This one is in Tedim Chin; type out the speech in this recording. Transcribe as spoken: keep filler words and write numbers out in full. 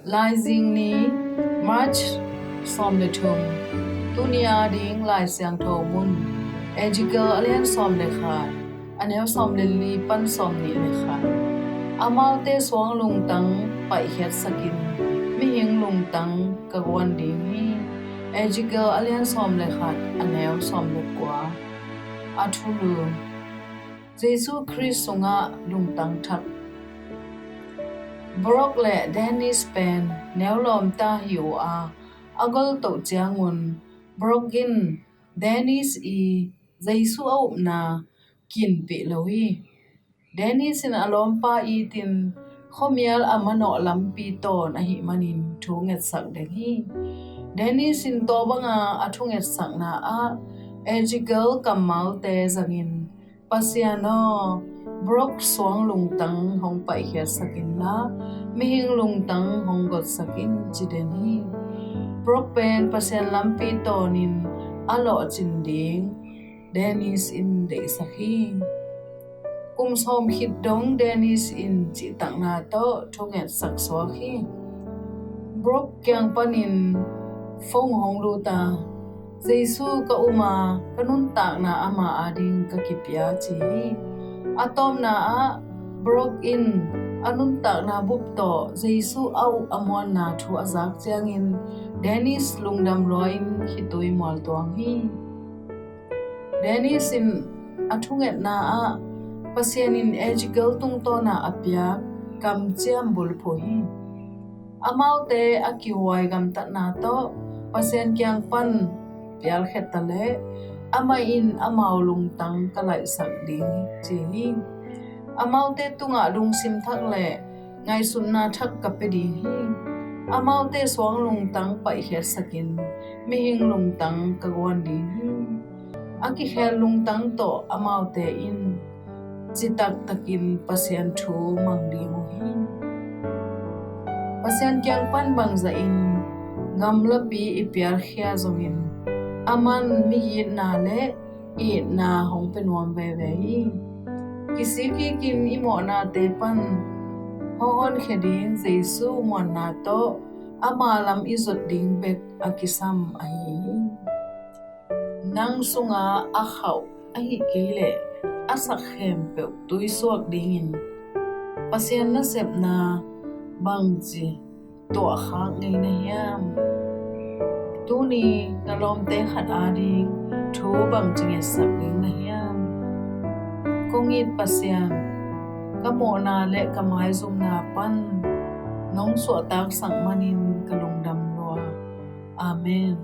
Laizing ni, March sawm le thum. Tuni a ding Lai Siangtho mun, Ezekiel a lian sawm le khat, a neu sawm le li pan sawm nih le khat. Amaute suang lungtang paihkhiatsakin mihing lungtang ka guan ding hi. Ezekiel a lian sawm le khat, a neu sawm le kua. A thulu. Jesu Khrist sungah lungtang thak. Brock le Dennis pen neu lawmta hi uh a, a goltoh ciangun Brock in Dennis i Jesu a upna kinpih lo hi. Dennis in a lawmpa itin khuamial a manawh lampi tawn ahih manin thu ngetsak dek hi. Dennis in tua banga a thungetsakna ah Ezekiel kammalte zangin, Pasian aw, Brock suang lungtang hong paihkhiatsak inla, mihing lungtang hong gotsak in, ci den hi. Brock pen Pasian lampi tawnin a lawhcin ding Dennis in deihsak hi. Kum sawm khit dong Dennis in cihtakna tawh thungetsak suak hi. Brock kiang panin phone hong lut a, Jesu ka um a, ka nuntakna ama ading ka kipia, ci hi. A tawpna ah Brock in a nuntakna bup tawh Jesu a up a muanna thu a zak ciangin Dennis lungdam lua-in khitui mualtuang hi. Dennis in a thungetna ah Pasian in Ezekiel tungtawna a piak kamciam bulphuh hi. Amaute a kihuai gamtatna tawh Pasian kiang pan pialkhia taleh amah in amau lungtang ka laihsak ding, ci hi. Amaute tungah lungsim thak le ngaihsutna thak ka pia ding hi. Amaute suang lungtang paihkhiatsakin mihing lungtang ka guan ding hi. A kikhel lungtang tawh amaute in citaktakin Pasian thu mang ding uh hi. Pasian kiang pan bangzahin gamlapi i pialkhia zongin aman migitna le itna hong pia nuam veve hi. Kisik kikin i mawhnate pan hong honkhia ding Jesu muanna tawh ama lam i zot ding bek a kisam ahi hi. Nang sunga a khauh ahih kei leh a sak khempeuh tuisuak dingin Pasian nasepna bangci tuahkhak ngei na hiam? Tuni na lawmte khat ading thu bangci ngetsak ding na hiam? Kong it Pasian, ka mawhna le ka maizumna pan nong suahtaksak manin ka lungdam lua. Amen.